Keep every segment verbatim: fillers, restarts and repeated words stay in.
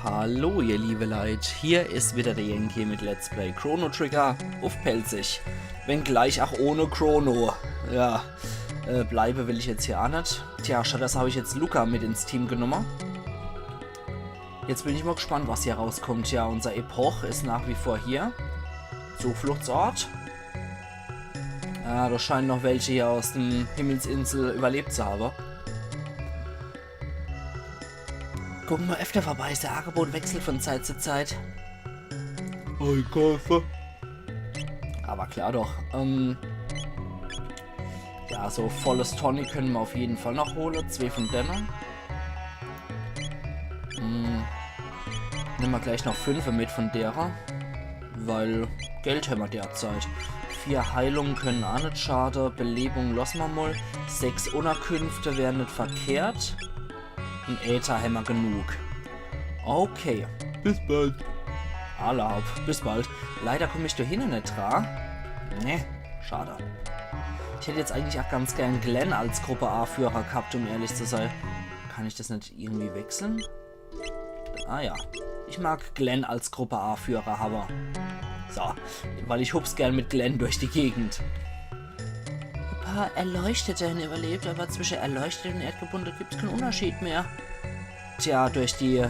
Hallo ihr liebe Leit, hier is wieder der Yankee mit Let's Play Chrono Trigger uff Pälzisch. Wenngleich ach ohne Chrono. Ja, äh, bleibe will ich jetzt hier ach net. Tja, stattdesse hab ich jetzt Lucca mit ins Team genumme. Jetzt bin ich mol gspannt, was hier rauskommt. Ja, unser Epoch is nach wie vor hier. Zufluchtsort. Ah, do scheinen noch welche hier aus dem Himmelsinsel überlebt zu habe. Gucken mer öfter vorbei, is der Angebotwechsel von Zeit zu Zeit. Einkaufe. Aber klar doch. Ähm, ja, so volles Tonic können mer auf jeden Fall noch hole. Zwee von denne. Hm, nemme mer gleich noch fünfe mit von derer. Weil Geld hämmer derzeit. Vier Heilungen können ach net schade. Belebung losse mer mol. Sechs Unterkünfte wären net verkehrt. Un Äther hämmer genug. Okay. Bis bald. Alla hopp, bis bald. Leider komm ich do hinne net dra. Ne, schade. Ich hätt jetzt eigentlich ach ganz gern Glenn als Gruppeaführer gehabt, um ehrlich zu sei. Kann ich des net irgendwie wechsle? Ah ja. Ich mag Glenn als Gruppeaführer habe. So, weil ich hups gern mit Glenn durch die Gegend. E paar Erleuchtete hän überlebt, aber zwische erleuchtet un erdgebunne gibt's kän Unterschied mehr. Tja, durch die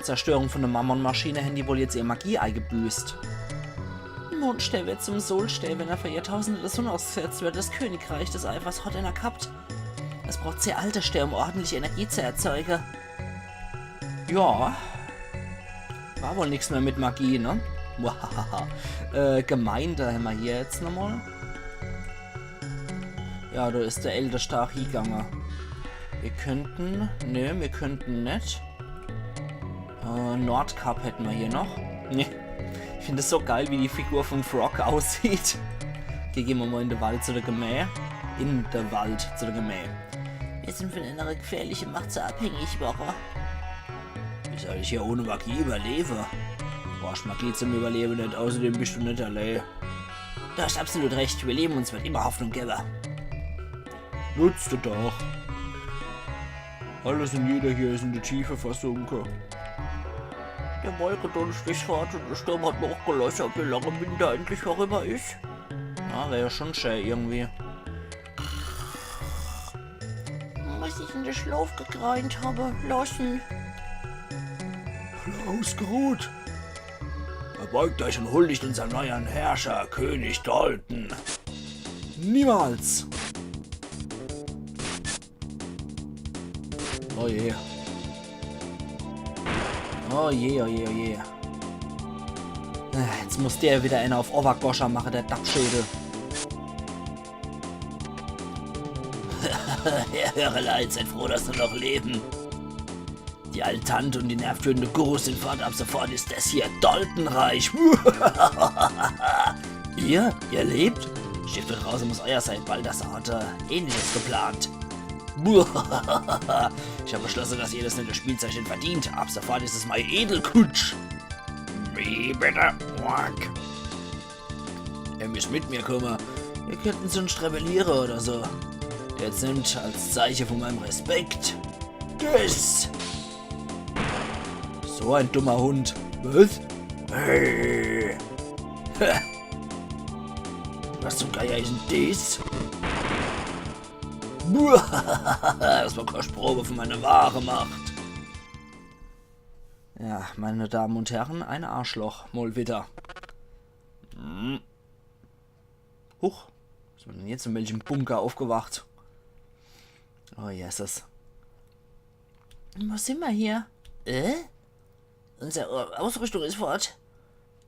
Zerstörung von der Mammon-Maschine hän die wohl jetzt ihr Magie eigebüßt. Mondstern wird zum Solstern, wenn er für Jahrtausende der Sonne ausgesetzt wird. Das Königreich des Eifers hat einer gehabt. Es braucht sehr alte Sterne, um ordentliche Energie zu erzeugen. Ja. War wohl nix mehr mit Magie, ne? Wahaha. Äh, Gemeinde hämmer hier jetzt nochmal. Ja, do is der Älteste ach hiegange. Wir könnten, ne, wir könnten net. Äh, Nordkap hätte mer hier noch. Ne. Ich find es so geil, wie die Figur vom Frog aussieht. Okay, geh mer mal in de Wald zu de Gemä. In de Wald zu de Gemä. Wir sind von einer gefährlichen Macht so abhängig, Bora. Wie soll ich hier ohne Magie überleben? Du brauchst Magie zum Überleben net, außerdem bist du net allee. Du hast absolut recht, wir leben, uns wird immer Hoffnung geben. Nutzt doch. Alles un jeder hier is in de Tiefe versunke. Der Wolkendunst is fort un der Sturm hat nachgelasse. Ob der lange Winter endlich vorüber is? Ja, wär ja schon schön irgendwie. Muss ich in de Schlaf gegreint habe. Lossen. Alle ausgeruht. Verbeugt euch und huldigt unserem neuen Herrscher, König Dalton. Niemals! Oh je. Oh je, oh je, oh je. Äh, jetzt muss der wieder einer auf Obergoscher machen, der Dappschädel. Höre, Leit, seid froh, dass wir noch leben. Die alte Tante und die nervtötende Gurus sind fort, ab sofort ist das hier Dalton-Reich. Ihr? Ihr lebt? Schiff da draußen muss euer sein, Balthasar hatte Ähnliches geplant. Ich habe beschlossen, dass ihr das nette Spielzeug nicht verdient. Ab sofort ist es mein Edelkutsch. Wie bitte? Quack. Ihr müsst mit mir kommen. Wir könnten sonst rebellieren oder so. Jetzt nehmt als Zeichen von meinem Respekt das. So ein dummer Hund. Was? Hey. Ha. Was zum Geier ist denn das? Buah, das war Kostprobe von meiner wahren Macht. Ja, meine Damen und Herren, ein Arschloch. Mal wieder. Hm. Huch, was bin denn jetzt in welchem Bunker aufgewacht? Oh, Jesus. Wo sind wir hier? Äh? Unsere Ausrüstung ist fort.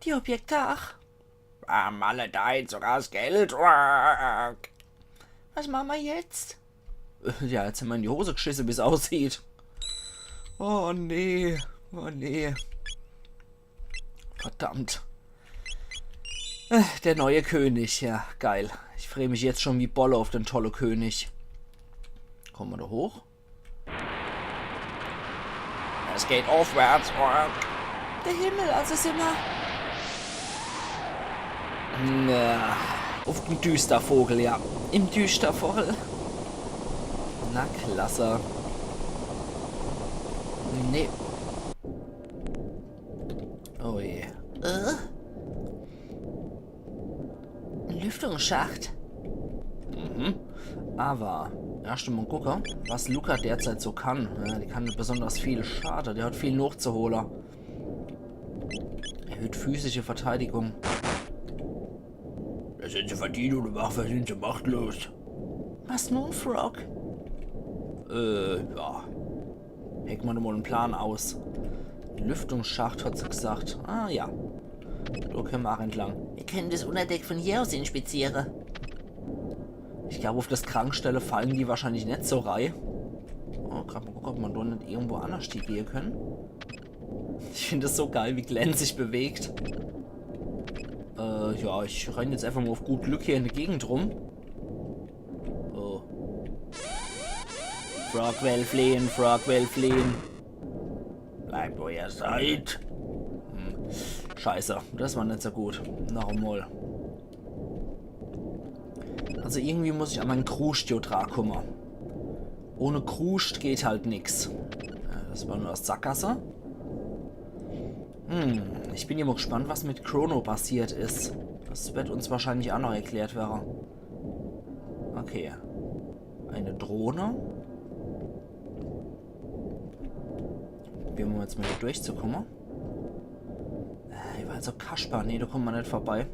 Die Objekte, ach. Ah, maledeien, sogar das Geld. Was machen wir jetzt? Ja, jetzt haben wir in die Hose geschissen, wie es aussieht. Oh nee, oh nee. Verdammt. Äh, der neue König, ja, geil. Ich freue mich jetzt schon wie Bolle auf den tollen König. Kommen wir da hoch? Es geht aufwärts. Der Himmel, also sind wir. Na, auf dem Düstervogel, ja. Im Düstervogel. Na klasse. Nee. Oh je. Äh? Ein Lüftungsschacht. Mhm. Aber erscht mal gucke, was Lucca derzeit so kann. Ja, die kann nicht besonders viel. Schade, der hat viel nochzuhole. Erhöht physische Verteidigung. Das hätt se verdient, ohne Waffe sind se machtlos. Was nun, Frog? Äh, ja. Heck mer mal einen Plan aus. Lüftungsschacht, hat se gesagt. Ah ja. Do könne mer auch entlang. Wir können das Unterdeck von hier aus inspizieren. Ich glaube, auf das Krankstelle fallen die wahrscheinlich nicht so rei. Oh, grad mal gucken, ob mer do nicht irgendwo anders die gehe können. Ich finde es so geil, wie Glenn sich bewegt. Äh, ja, ich renn jetzt einfach mal auf gut Glück hier in der Gegend rum. Oh. Frog will fliehen, Frog will fliehen. Bleibt, wo ihr seid. Hm. Scheiße, das war nicht so gut. Noch einmal. Also irgendwie muss ich an meinen Kruscht do drankommen. Ohne Kruscht geht halt nix. Äh, das war nur Sackgasse. Hm, ich bin ja mal gespannt, was mit Chrono passiert ist. Das wird uns wahrscheinlich auch noch erklärt werden. Okay. Eine Drohne. Probieren wir jetzt mal hier durchzukommen. Äh, hier war also Kaspar. Nee, da kommt man nicht vorbei.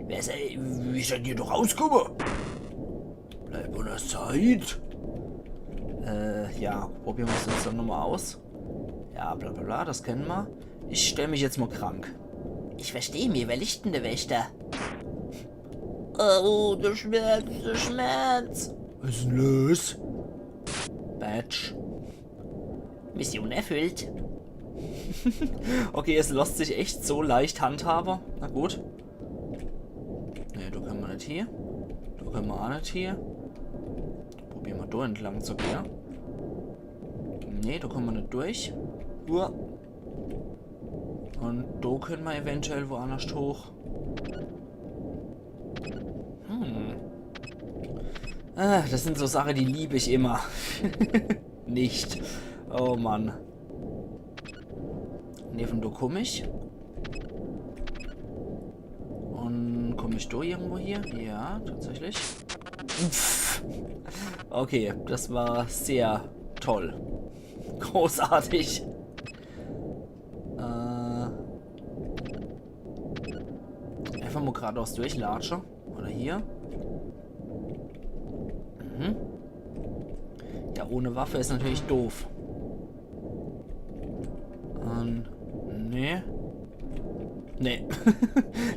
Wer ist, ey, wie ist denn hier doch rausgekommen? Bleib von der Seite. Äh, ja, probieren wir es jetzt dann nochmal aus. Ja, bla bla bla, das kennen wir. Ich stell mich jetzt mal krank. Ich verstehe, mir überlichten der Wächter. Oh, der Schmerz, der Schmerz. Was ist denn los? Badge. Mission erfüllt. Okay, es lässt sich echt so leicht handhaben. Na gut. Nee, da können wir nicht hier. Da können wir auch nicht hier. Probieren wir da entlang zu gehen. Nee, da kommen wir nicht durch. Uah. Und da können wir eventuell woanders hoch. Hm. Ah, das sind so Sachen, die liebe ich immer. Nicht. Oh Mann. Nee, von da komm ich. Und komm ich da irgendwo hier? Ja, tatsächlich. Pff. Okay, das war sehr toll. Großartig. Äh, einfach mal geradeaus durchlatsche. Oder hier. Mhm. Ja, ohne Waffe ist natürlich doof. Ähm, nee. Nee.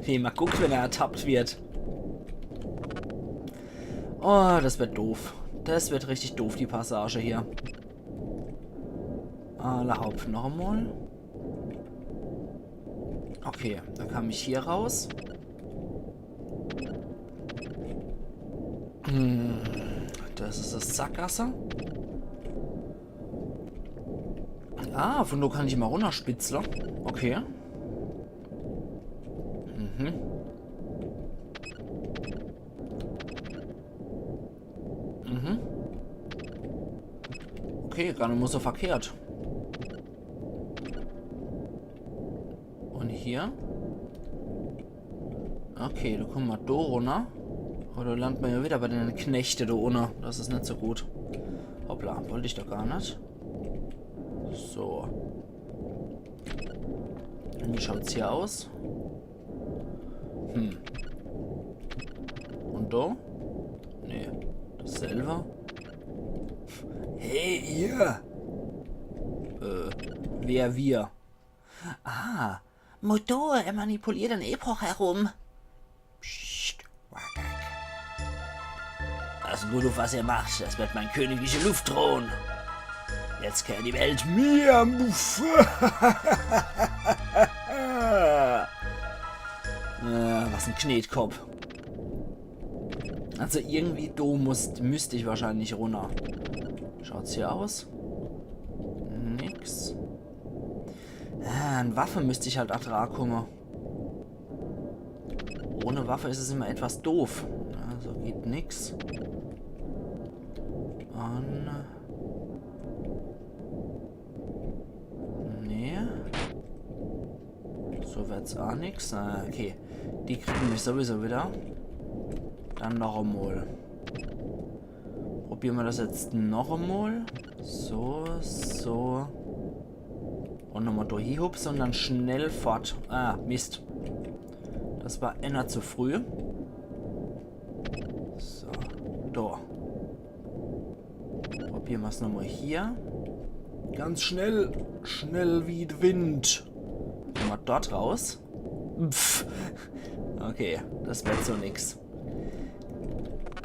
Wie man guckt, wenn er ertappt wird. Oh, das wird doof. Das wird richtig doof, die Passage hier. Alla hopp, noch einmal. Okay, da kam ich hier raus. Hm, das ist das Sackgasse. Ah, von da kann ich mal runterspitzle. Okay. Mhm. Mhm. Okay, gar nicht mal so verkehrt. Und hier? Okay, da kommen wir da runter. Aber da landen wir ja wieder bei den Knechten da unten. Das ist nicht so gut. Hoppla, wollte ich doch gar nicht. So. Und wie schaut's hier aus? Hm. Und da? Nee, dasselbe. Hey, ihr! Äh, wer wir? Ah, Motor, er manipuliert an Epoch herum. Psst, Wakak. Pass gut auf, was ihr macht. Das wird mein königlicher Luftthron. Jetzt gehört die Welt mir. Muff. Äh, was ein Knetkopf. Also irgendwie, da muss, müsste ich wahrscheinlich runter. Schaut's hier aus? Nix. Ah, an Waffe müsste ich halt auch drankommen. Ohne Waffe ist es immer etwas doof. Ja, so geht nix. Und... Nee. Das Do werd's aa nix. Ah, okay. Die kriegen mich sowieso wieder. Dann noch emol. Probiere mer das jetzt noch emol. So, so. Un nochmol do hiehupse un dann schnell fort. Ah, Mist. Das war enner zu früh. So, do. Probiere mer's nochmol hier. Ganz schnell. Schnell wie de Wind. Nochmol dort raus. Pff. Okay, das werd so nix.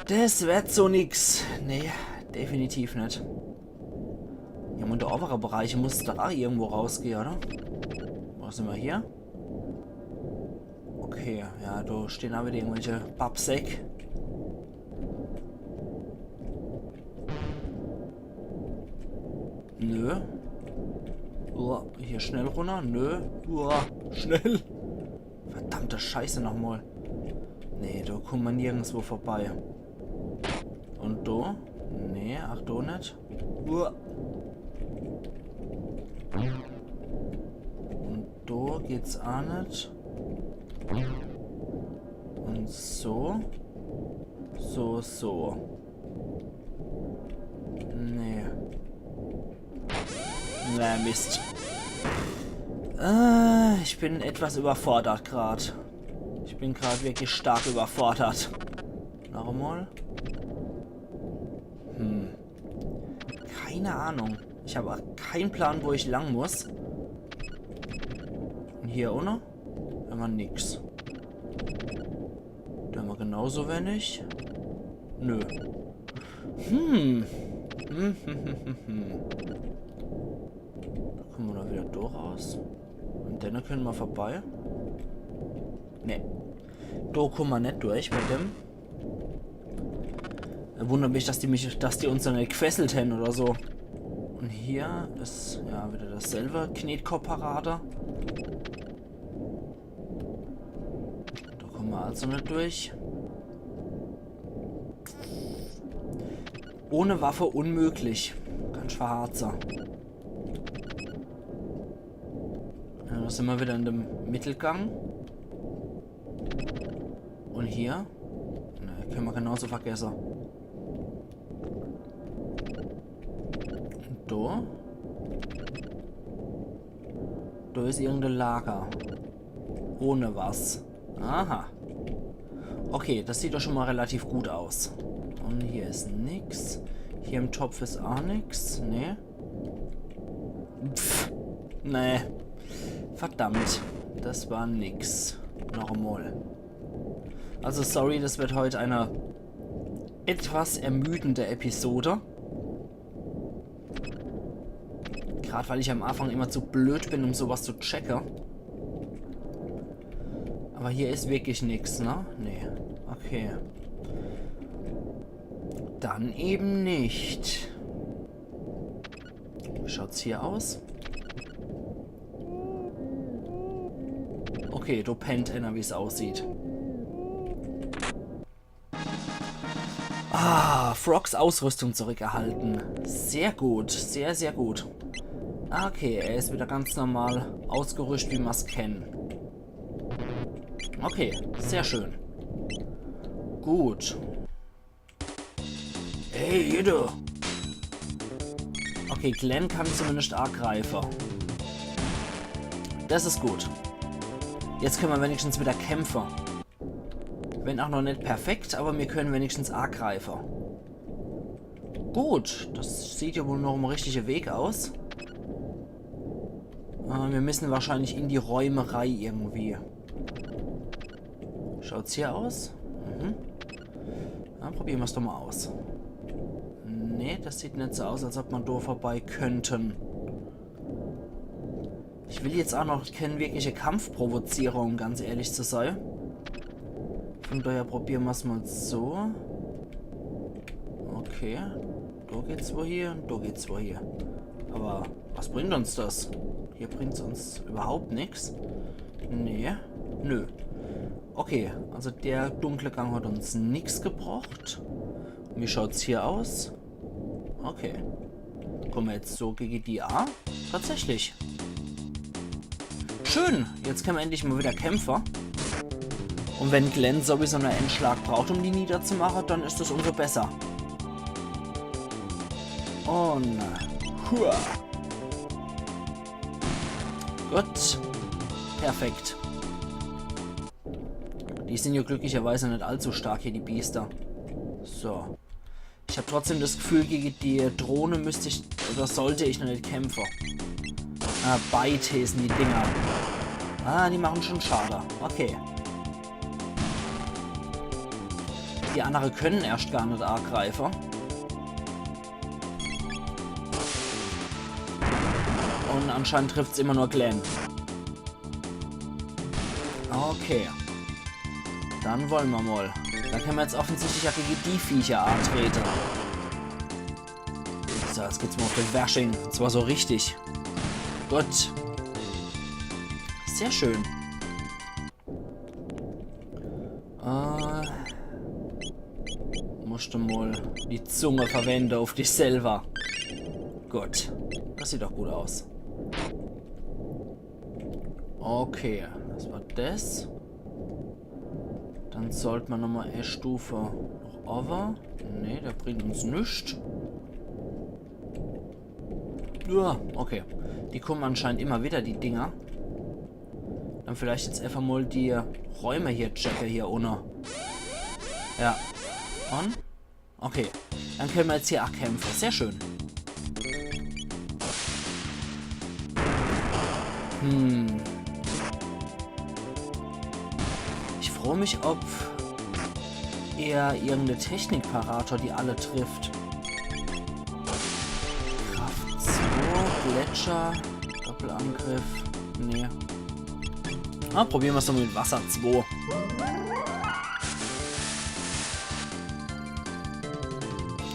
Das werd so nix. Nee, definitiv net. Ja, un de obere Bereich muss doch aa irgendwo rausgehe, oder? Wo sin mer hier? Okay, ja, do stehn aa wieder irgendwelche Pappsäck. Nö. Uah, hier schnell runner. Nö. Uah, schnell. Verdammte Scheiße nochmol. Nee, do kumme mer nirgendswo vorbei. Un do? Nee, ach do net. Uah. Un do geht's aa net. Un so. So, so. Nee. Na, Mist. Äh, ich bin etwas überfordert grad. Ich bin grad wirklich stark überfordert. Nochmol. Hm. Keine Ahnung. Ich hab aa kein Plan, wo ich lang muss. Un hier aa noch? Immer nix. Do hämmer genauso wenig. Nö. Hm. Hm, hm, hm, hm, hm. Do kumme mer do wieder durch aus. Un dann kenne mer vorbei. Nee. Do kumme mer net durch mit dem. Wundert mich, dass die mich, dass die uns dann net gefesselt hän oder so. Un hier is ja wieder dasselbe Knetkopp-Parade. Do kumme mer also net durch. Ohne Waffe unmöglich. Ganz verharze. Ja, do sin mer wieder in dem Mittelgang. Un hier? Ne, kenne mer genauso vergesse. Do? Do is irgende Lager. Ohne was. Aha. Okay, das sieht doch schon mol relativ gut aus. Un hier is nix. Hier im Topf is aa nix. Nee. Pff. Nee. Verdammt. Das war nix. Nochmol. Also sorry, das wird heut eine etwas ermüdende Episode. Grad weil ich am Anfang immer zu blöd bin, um sowas zu checke. Aber hier is wirklich nix, ne? Nee. Okay. Dann eben nicht. Wie schaut's hier aus? Okay, do pennt einer, wie's aussieht. Ah, Frogs Ausrüstung zurückerhalten. Sehr gut, sehr, sehr gut. Okay, er is wieder ganz normal ausgerüscht, wie mer's kennen. Okay, sehr schön. Gut. Hey, Jidde. Okay, Glenn kann zumindest agreife. Das is gut. Jetzt kenne mer wenigstens wieder kämpfe. Wenn auch noch net perfekt, aber mir kenne wenigstens agreife. Gut, das sieht ja wohl noch em richtige Weg aus. Äh, mir müssen wahrscheinlich in die Räume rei irgendwie. Schaut's hier aus? Mhm. Dann probiere mer's doch mol aus. Nee, das sieht net so aus, als ob mer do vorbei könnten. Ich will jetzt auch noch kein wirkliche Kampf provoziere, um ganz ehrlich zu sei. Von daher probiere mer's mol so. Okay. Do geht's wohie un do geht's wohie. Aber was bringt uns das? Hier bringt's uns überhaupt nix. Nee. Nö. Okay, also der dunkle Gang hat uns nix gebracht. Wie schaut's hier aus? Okay. Komme mer jetzt so gege die a? Tatsächlich. Schön, jetzt kenne mer endlich mol widder kämpfe. Un wenn Glenn sowieso en Endschlag braucht, um die niederzumache, dann is es umso besser. Un hua. Gut. Perfekt. Die sin jo glücklicherweise net allzu stark hier, die Biester. So. Ich hab trotzdem das Gefühl, gege die Drohne müsst ich oder sollt ich noch net kämpfe. Ah, Bite heeßen die Dinger. Ah, die mache schon Schade. Okay. Die annere kenne erscht gar net agreife. Un anscheinend trifft's immer nur Glenn. Okay. Dann wolle mer mol. Do kenne mer jetzt offensichtlich aa gege die Viecher atrete. So, jetzt gibt's mol uff de Wersching. Un zwar so richtig. Gut. Sehr schön. Äh, muscht du mol die Zunge verwende uff dich selwer. Gut. Das sieht doch gut aus. Okay, das war das. Dann sollt mer nochmol e Stufe noch owwe. Nee, der bringt uns nix. Ja, okay. Die kommen anscheinend immer widder, die Dinger. Dann vielleicht jetzt eefach mol die Räume hier checke, hier unne. Ja. Un? Okay. Dann kenne mer jetzt hier aa kämpfe. Sehr schön. Hm. Ich froo mich, ob er irgend e Technik parat hat, die alle trifft. Kraft zwei, Gletscher, Doppelangriff. Nee. Ah, probiere mer's doch mol mit Wasser zwei.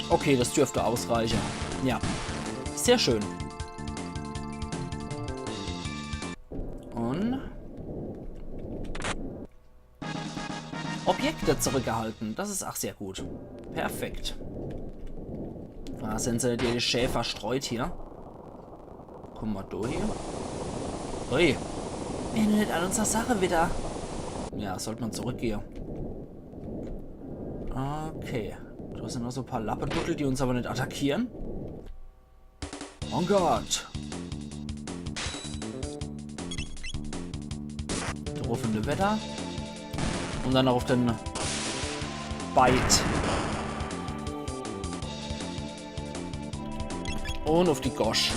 Okay, das dürft ausreiche. Ja. Sehr schön. Un Objekte zurückerhalten. Das is aa sehr gut. Perfekt. Ah, sin se die schää verstreut hier. Komm mol do hier. Ui. Mir hän net all unser Sache widder. Ja, sollt mer zurückgehe. Okay. Do sin noch so e paar Lappeduddel, die uns awwer net attackiere. Oh Gott. Druff in de Wetter. Un dann noch uff de Bite. Un uff die Gosch.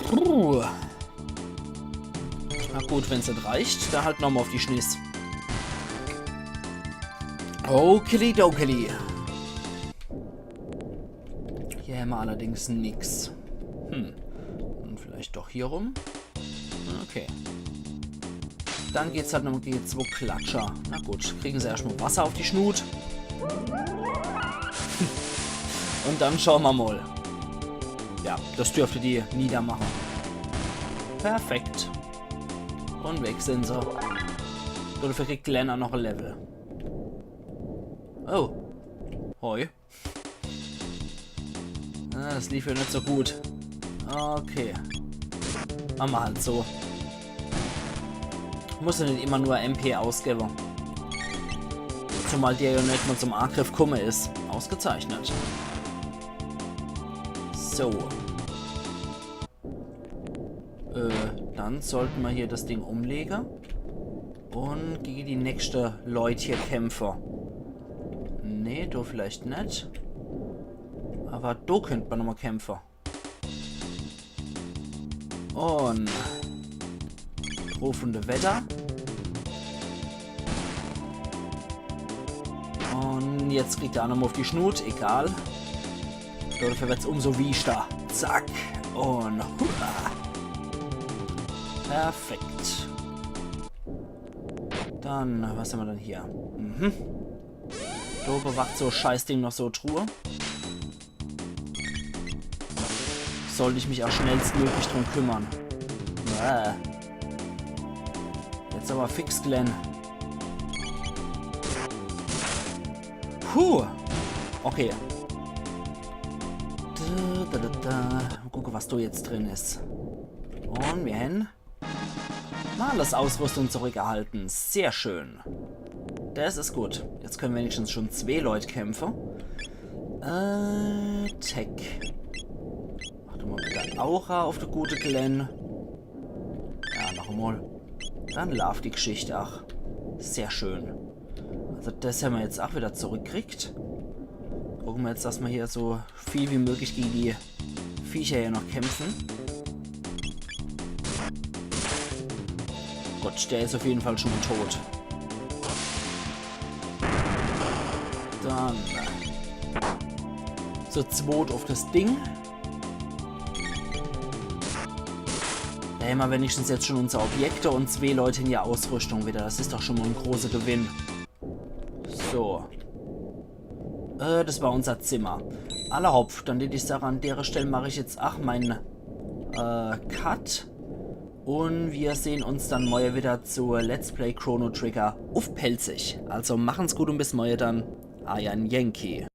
Puh. Na gut, wenn's net reicht, dann halt nochmol uff die Schniss. Okili dokili. Hier hämmer allerdings nix. Hm. Un vielleicht doch hier rum? Okay. Dann geht's halt nochmol gege zwo Klatscher. Na gut, kriegen se erschtmol Wasser uff die Schnut. Un dann schaue mer mol. Ja, das dürft die niedermache. Perfekt. Un weg sin se. Dodefür kriegt Glenn aa noch e Level. Oh. Hoi. Ah, das lief jo net so gut. Okay. Mache mer halt so. Muss jo net immer nur M P ausgewwe. Zumal der jo net mol zum Angriff kumme is. Ausgezeichnet. So. Äh, dann sollt mer hier das Ding umlege. Un gege die nächschte Leut hier kämpfe. Nee, do vielleicht net. Awwer do könnt mer nochmol kämpfe. Un Druff in de Wetter. Un jetzt kriegt er aa nochmol uff die Schnut, egal. Dodefür werd's umso wieschter. Zack. Un hurra. Perfekt. Dann, was hämmer dann hier? Mhm. Do bewacht so e Scheißding noch so e Truhe. Sollt ich mich aa schnellstmöglich drum kümmere. Bäh. Jetzt awwer fix, Glenn. Puh. Okay. Das Äh, da, da, da. Mol gucke, was do jetzt drin is. Un mir hen Marles Ausrüstung zurückerhalten. Sehr schön. Des is gut. Jetzt kenne wenigstens schon zwee Leut kämpfe. Äh, Tech. Mach doch mol bitte Aura uff de gute Glenn. Ja, noch emol. Dann laaft die Geschicht ach. Sehr schön. Also des hämmer jetzt ach wieder zurückkriegt. Gucke mer jetzt, dass mer hier so viel wie möglich gege die Viecher hier noch kämpfe. Gut, der is uff jeden Fall schon mol tot. Dann zu zweit uff des Ding. Do hämmer wenigstens jetzt schon unser Objekte un zwee Leut in ihr Ausrüstung wieder. Des is doch schon mol en großer Gewinn. So. Äh, des war unser Zimmer. Alla hopp, dann deet ich sage, an dere Stell mach ich jetzt ach mein, äh, Cut. Un mir sehn uns dann morje wieder zu Let's Play Chrono Trigger uff Pälzisch. Also machen's gut un bis morje dann. Eier Yankee.